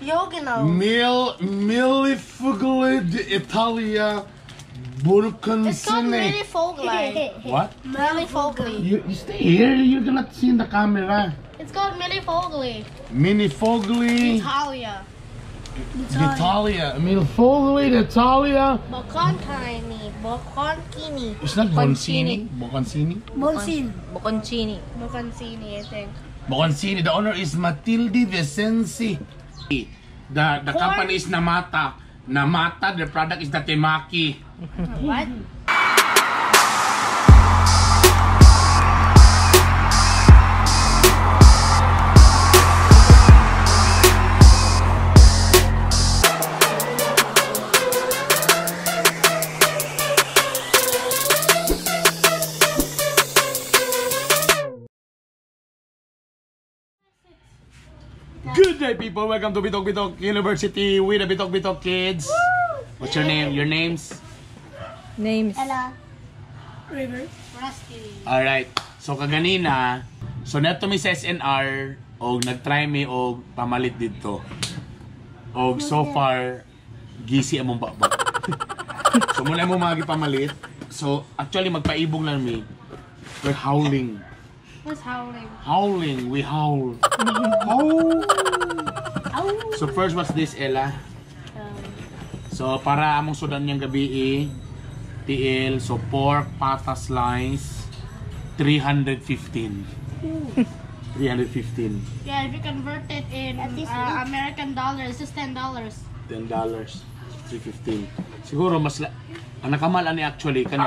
Yogino. Millefoglie d'Italia It's called Burconcini. Mini Fogli. What? Mini Fogli. You stay here, you're gonna see in the camera. It's called Mini Fogli. Mini Fogli Italia. d'Italia. Millefoglie d'Italia. Boccontini. Bocconcini. It's not Boncini. Bocconcini. Bonsin. Bocconcini. Bocconcini, I think. Bocconcini. The owner is Matilde Vicenzi. The company is Namata. Namata, the product is the temaki. What? Good day, people. Welcome to Bitok Bitok University with the Bitok Bitok kids. What's your name? Your names? Names. Ella. River. Rusty. Alright. So kaganina, so neto mi sa SNR og nagtry mi og pamalit didto. Og so far gisi among baba. So muna mo mga gipamalit. So actually magpaibong lang mi. We're howling. What's howling? Howling, we howl. Howl. So first, what's this, Ella? So para among sudan niyang gabi eh, tiil, so pork pata slice 315. 315. Yeah, if you convert it in American dollars, it's $10. $10. 315. Siguro mas ang nakamal ani actually kani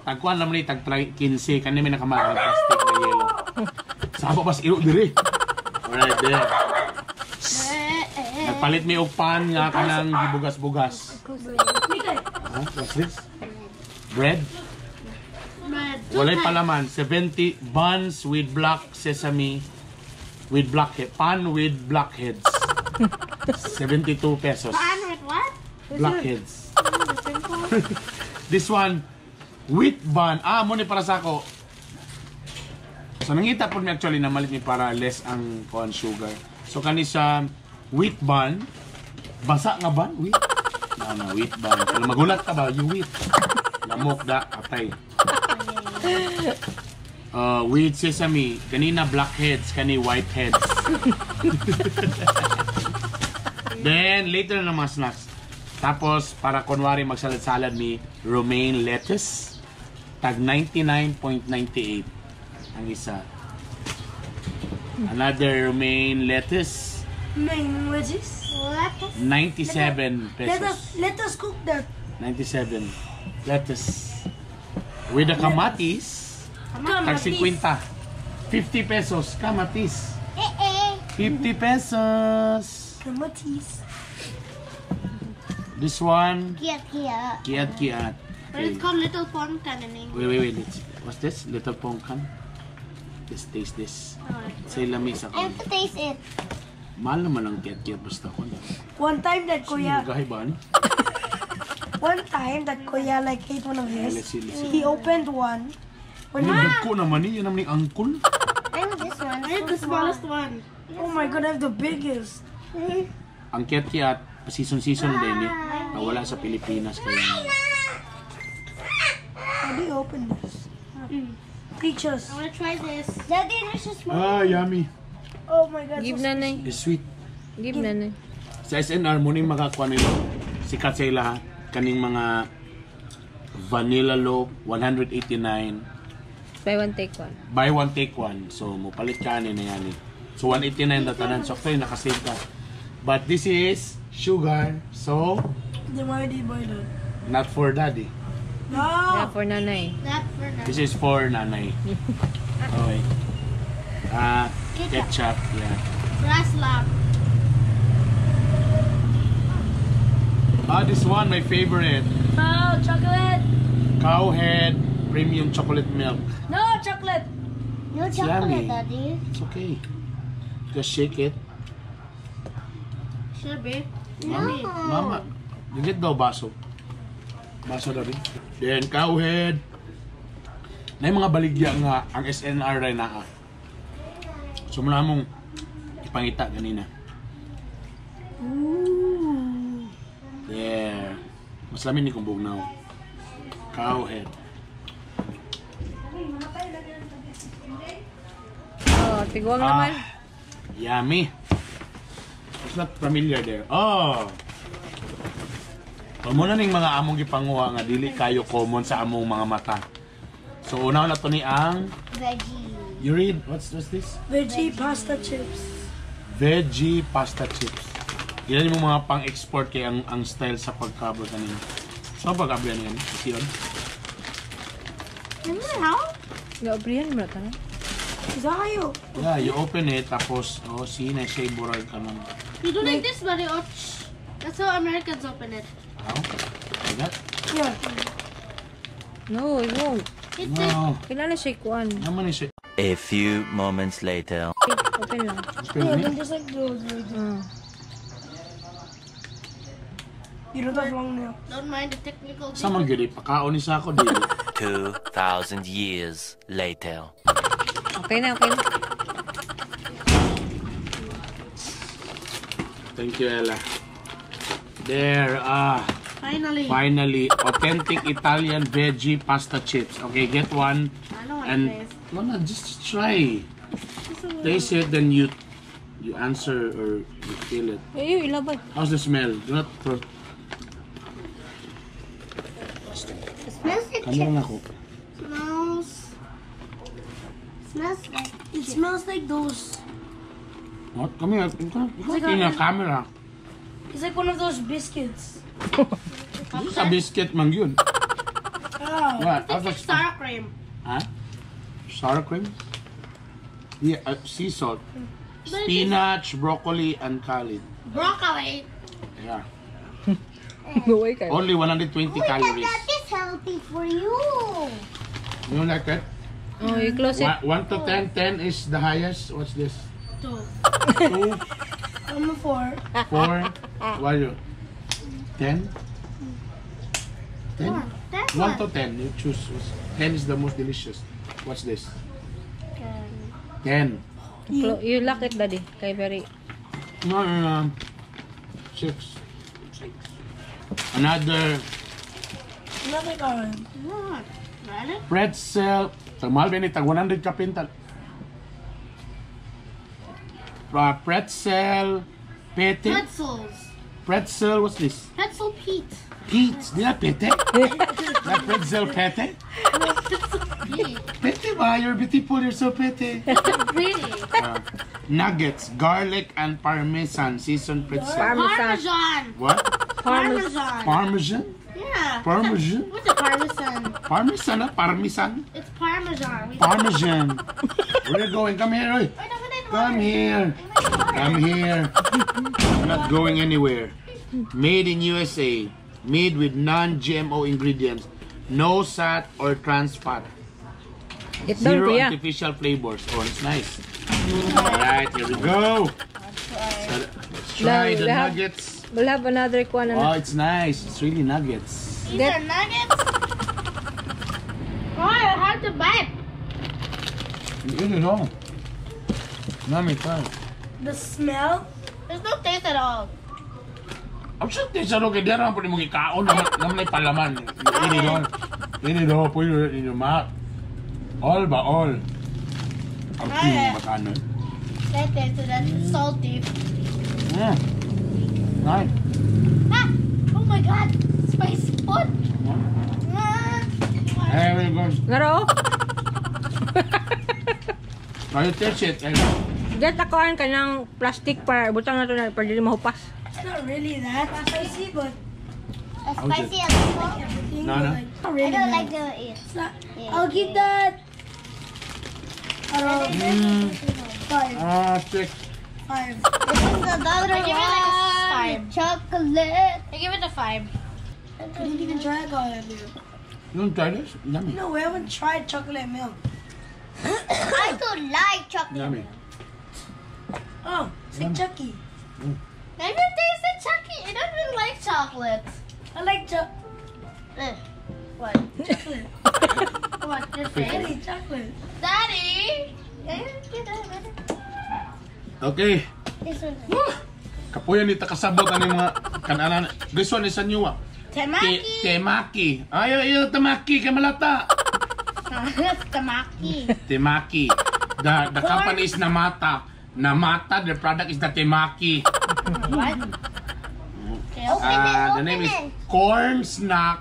tagkuan lang ni tag 15 kani may nakamal ang plastic na yellow. Saba pas iro diri. Alright there. Nagpalit mi og pan nga kanang gibugas-bugas. Huh? What's this? Bread? Bread. Walay palaman. 70 buns with black sesame with blackhead. Pan with blackheads. 72 pesos. Pan with what? Blackheads. This one, wheat bun. Ah, mo ni para sa ako. So nangita po mi actually na malit ni para less ang corn sugar. So kani sa wheat bun, basa nga bun, wheat. No, no, wheat bun. Kung magulat ka ba, you wheat. Lamok da, atay. With sesame, kanina blackheads, kani whiteheads. Then later na mga snacks. Tapos para kunwari magsalad-salad mi romaine lettuce tag 99.98 ang isa. Another romaine lettuce Main wedges. Lettuce. 97 Let pesos. us cook that. 97 lettuce. With the kamatis, tag 50. 50 pesos kamatis. 50 pesos. Kamatis. This one, Kiat kiat. kiat kiat. But it's called little poncan in English. Wait, wait, wait. Let's, what's this? Little pongkan? Let's taste this. Say lamis ako. I have to taste it. Mahal naman ang kiat kiat basta ko. One time that kuya, Gahi ba ni? one time that kuya like ate one of his. Let's see, let's see. He opened one. When he, Ano ko naman ni? Yan naman ni angkol. I have this one. I have the smallest one. Oh my God, I have the biggest. Ang kiat kiat, season-season din eh. Nawala sa Pilipinas kaya. How do you open this? Teach us. I want to try this. Daddy, there's a small. Ah, yummy. Oh my God. Give So nanay. It's sweet. Give nanay. Sa SNR mo ning makakuha nila. Sikat sa ila kaning mga vanilla loaf 189. Buy one, take one. Buy one take one. So mo palit ka ani na yan eh. So 189 na tanan. So actually nakasave ka. But this is sugar. So Then why did you buy that? not for daddy. No. Not for nanay. Not for now. This is for nanay. Okay. Ketchup, yeah. Grass lab. Ah, this one my favorite. Oh, chocolate. Cow head premium chocolate milk. No chocolate. No It's yummy. chocolate, Daddy. It's okay. Just shake it. Should be. Mama, mama, gigit daw baso. Baso daw rin. Then, cow head. Na yung mga baligya nga ang SNR rin naa. So, muna mong ipangita ganina. Ooh. There. Mas lami ni kung bugnaw. Cow head. Oh, tiguang naman. Yummy. It's not familiar there. Oh. Mao na ning mga among gipanguha nga dili kayo common sa among mga mata. So una na to ni ang Veggie. You read, what's this? Veggie pasta chips. Veggie pasta chips. Yan yung mga pang-export kay ang style sa pagkabot kanina. So pag-abyan yan, siyon. How? Gabriel mo na tanan. Is that how you? Yeah, you open it tapos oh see na siya burag ka nun. You do like this, buddy. Oh, shh. That's how Americans open it. How? Like that? Yeah. No, it won't. It's like No. Kailangan siya ikuan. Naman ni siya. A few moments later. Open lang. Open Yeah, ni. then just like do it. Ah. You don't have long nails. don't mind the technical. Sa man gyud pakaon ni sa ako di. 2,000 years later. Okay na, okay na. Thank you, Ella. There, ah. Finally. Finally, authentic Italian veggie pasta chips. Okay, get one. I don't want And to taste. no, just try. Taste it, then you answer or you feel it. Ay, ilabay. How's the smell? Do not throw. It smells like Camera na ko. Smells. Smells like It smells like those. What? Come here. You can't in a camera. It's like one of those biscuits. Sa biscuit man yun. Ah. What? How's the It's sour cream. Huh? Sour cream? Yeah, sea salt. Spinach, broccoli, and kale. Broccoli. Yeah. Luway kayo. Only 120 calories. That is healthy for you. You don't like it? Oh, you close it. 1 to 10, 10 is the highest. What's this? 2. 2, I'm a 4. 4, what are you? 10? 10? 1 to 10, you choose. 10 is the most delicious. What's this? 10. You lock it, daddy. Kay very... No, no, no. 6. Another Another garland. Pretzel. Sa mahal ba ni tag 100 ka pintal. Pretzel, pete. Pretzels. Pretzel, what's this? Pretzel Pete. Pete. Di na pete? Na pretzel pete? Pretzel Pete. Pete ba? You're beautiful. You're so pretty. Pretty. Nuggets, garlic and parmesan seasoned pretzel. Parmesan. Parmesan. What? Parmesan. Parmesan? Yeah. Parmesan? What's a parmesan? Parmesan, ah? Parmesan? It's parmesan. Parmesan. Where are you going? Come here. Oy. Come here. Come here. I'm not going anywhere. Made in USA. Made with non-GMO ingredients. No sat or trans fat. It down, Zero kuya. artificial flavors. Oh, it's nice. Alright, here we go. So, let's try the nuggets. We'll have another kuan. Oh, it's nice. It's really nuggets. These are nuggets? Oh, I have to bite. You eat it all. Yummy, try. The smell? There's no taste at all. Ang sure taste ano kay dara pwede mong ikaon naman ay palaman. You eat it all. Eat it all. Put it in your mouth. All ba all? Ang tingin mo matano. That taste that's salty. Nice. Ah! Oh my God! Spicy food. Ah. Hey, we go. Laro? Try to touch it. Hey. Get ako ka ng plastic para butang na to na para dili mahupas. It's not really that spicy, but Spicy at all. everything. No, no. Like, not really I don't that. like the it. It's not, I'll give that. Around 5. 6. 5. This is another I give it like a one. 5. Chocolate. I give it a 5. We didn't even try chocolate milk. You don't try this? Yummy. No, we haven't tried chocolate milk. I don't like chocolate. Yummy. Oh, it's like Chucky. Have you tasted Chucky? I don't really like chocolate. I like What? chocolate. What? Your face? Daddy, chocolate. Daddy! Okay. This one. Kapuyan ni takasabot ani mga kananan. This one is a new one. Temaki. Temaki. Ay, ay, ay, temaki kay malata. Temaki. Temaki. The company is Namata. Namata, the product is the temaki. What? Okay. Open it, The open name is it. corn snack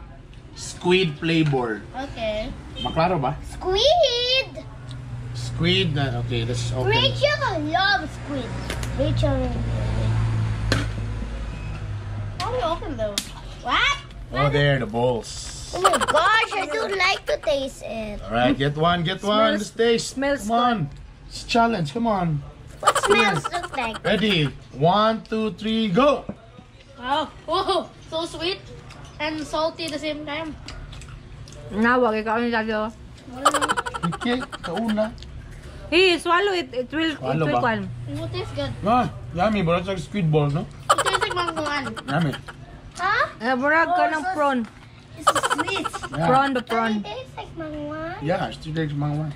squid flavor. Okay. Maklaro ba? Squid. Squid. Okay, let's open. Rachel loves squid. Rachel. How do you open those? What? Oh, there, the balls. Oh my gosh, I don't like to taste it. All right, get one, get one. Let's taste. Smells Come on. It's a challenge. Come on. What smells look like? Ready? 1, 2, 3, go. Wow. Oh, so sweet and salty at the same time. Nawag, ikaw ni Daddy. Oh. Okay, kauna. Hey, swallow it. It will, Swallow it will ba? kwan. It will taste good. Ah, yummy, but it's like squid balls, no? It tastes like mangguan. Yummy. Huh? Eh, murag ka ng prawn. It's sweet. Yeah. Prawn ba Does prawn? it taste like mangwan? Yeah, it's still like mangwan.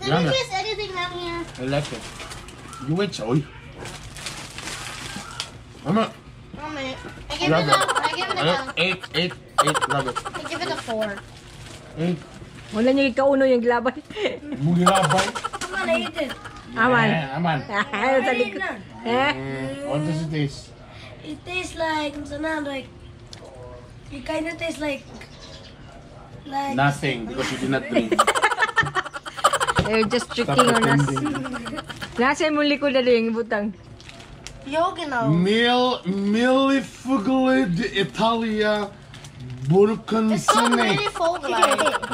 Did Yummy. we miss anything down here? I like it. You wait, oy. Mama, One minute. I give Love it a. it. I give it a. 8, 8, 8, love it. I give it a 4. 8. Wala niya kauno yung glabay. Mugilabay. Come on, I eat it. Aman. Yeah, aman. Sa likod. Eh? What does it taste? It tastes like, like, it kind of tastes like Nothing, because you did not drink. They're just Stop tricking on us. pretending. Nasa imong likod na yung butang. Yogano. Millifugli d'Italia It's called Burconcini. mini fogli.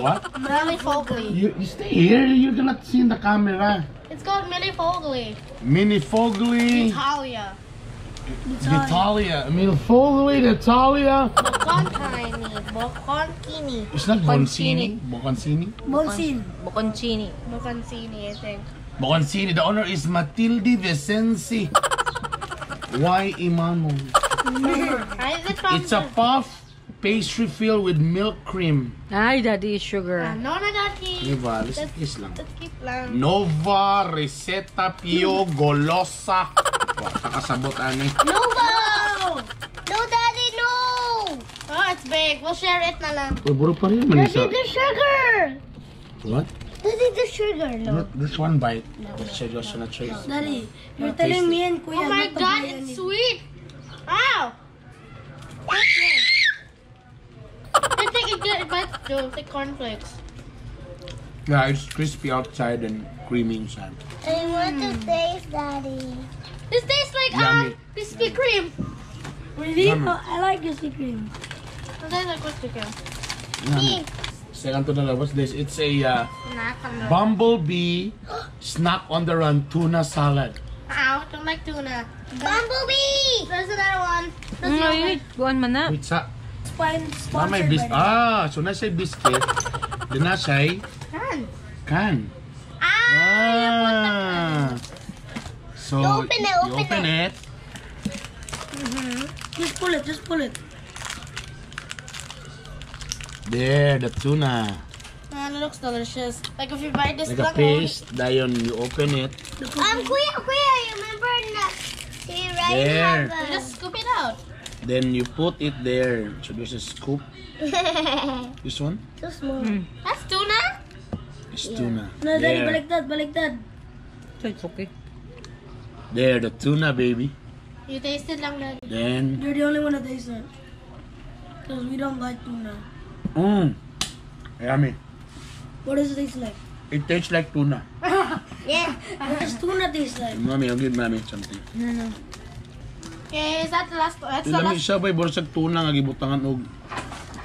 What? Mini fogli. You stay here, you're gonna see in the camera. It's called mini fogli. Mini Fogli Italia. d'Italia. Millifogli d'Italia. Bocconcini. Bocconcini. It's not Boncini. Bocconcini? Bonsin. Bocconcini. Bocconcini, I think. Bocconcini. The owner is Matilde Vicenzi. Why Imano? I is it from It's a puff pastry filled with milk cream. Ay, daddy is sugar. No, no, daddy. Diba? Let's taste lang. Let's keep lang. Nova Receta Pio Golosa. Wa kakasabot ani. No! No, Daddy, no! Oh, it's big. We'll share it na lang. Uy, buro pa rin man Daddy, isa. the sugar! What? Daddy, the sugar, no. Not this one bite. Let's just na trace. Daddy, you're telling me and Kuya Oh my not to god, buy it's any. sweet. Wow. What's this? It's like it bites too. It's like cornflakes. Yeah, it's crispy outside and creamy inside. I want to taste, Daddy. This tastes like Yummy. Krispy Kreme. Really? Yummy. Oh, I like Krispy Kreme. It tastes like Krispy Kreme. Yummy. Second to the last, what's this? It's a Snack on the bumblebee snack on the run tuna salad. Ow, don't like tuna. Bumblebee! There's another one. There's No, another you one. need kuan man na. Wait, sa Sponsored na may by bis them. ah, so na siya biscuit. Then na siya Can. can. Ah! Ah. So You open it, you open open it. Just pull it, just pull it. There, the tuna. Man, it looks delicious. Like if you bite this Like a lang, paste, dayon you open it. Kuya, Kuya, you remember that he right There. you have just scoop it out. Then you put it there. So there's a scoop. a... This one Too small. That's tuna? is tuna. No, Daddy, There. baliktad, baliktad. So it's okay. There, the tuna, baby. You taste it lang, Daddy. Then, You're the only one that tastes it. Because we don't like tuna. Yummy. What does it taste like? It tastes like tuna. Yeah. What does tuna taste like? Mommy, I'll give mommy something. Okay, is that the last? That's the Lami last. siya ba, bursag tuna nga gibutangan og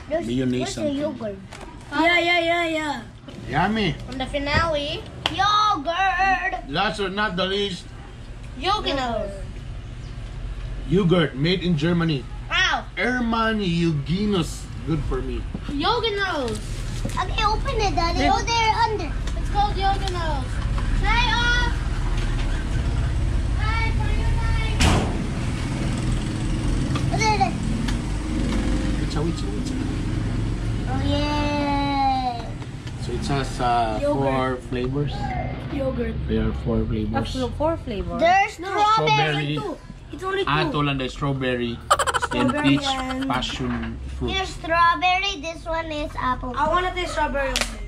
There's, mayonnaise where's the something. yogurt? Yeah. Yummy. And the finale, Yogurt! Last but not the least, Yoginos. yogurt made in Germany. Ow! Hermann Eugenus. Good for me. Yoginos. Okay, open it, Daddy. Oh, they're under. It's called Yoginos. Try off. Hi, for you guys. Oh, there, there. It's a, it's a, it's a. Oh, yeah. So it has 4 flavors. Yogurt. There are four flavors. Actually, four flavor. There's No, strawberry. Strawberry. Two. It's only Ah, two. ito lang the strawberry and Strawberry peach and- passion fruit. Here's strawberry. This one is apple. I wanna taste strawberry only.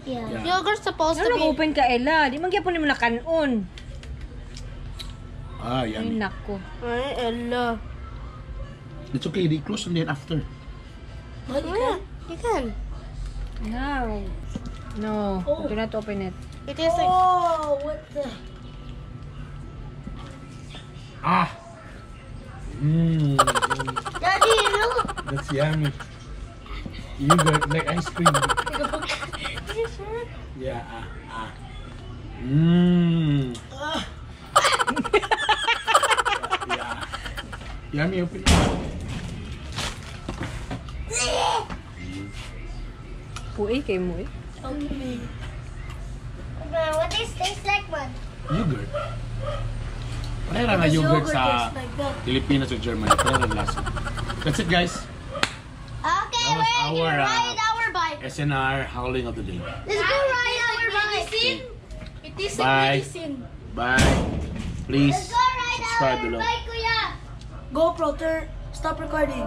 Yeah. Yeah. Yogurt's supposed Ano to be. nag-open ka, Ella? Di man gyapon nimo nakanon. Ah, Ay, yummy. nako. Ay, Ella. It's okay, they close and then after. But you Yeah, can. you can. No. No, Oh. do not open it. It tastes like Oh, what the? Ah! Mmm, Daddy, look. that's yummy. Yogurt like ice cream. Yeah, ah, ah. Mmm. Yeah. Yummy, open it. Puy kay mo eh. Okay. What this tastes like, man? Yogurt. Pareha na Because yogurt yogurt sa tastes like that. Pilipinas o Germany. Pareha na lasa. That's it, guys. Okay, That was we're our, gonna ride our bike. SNR howling of the day. Let's go ride our bike. medicine. It tastes like Bye. medicine. Bye. Please Let's go ride subscribe our below. bike, Kuya. GoPro, turn, stop recording.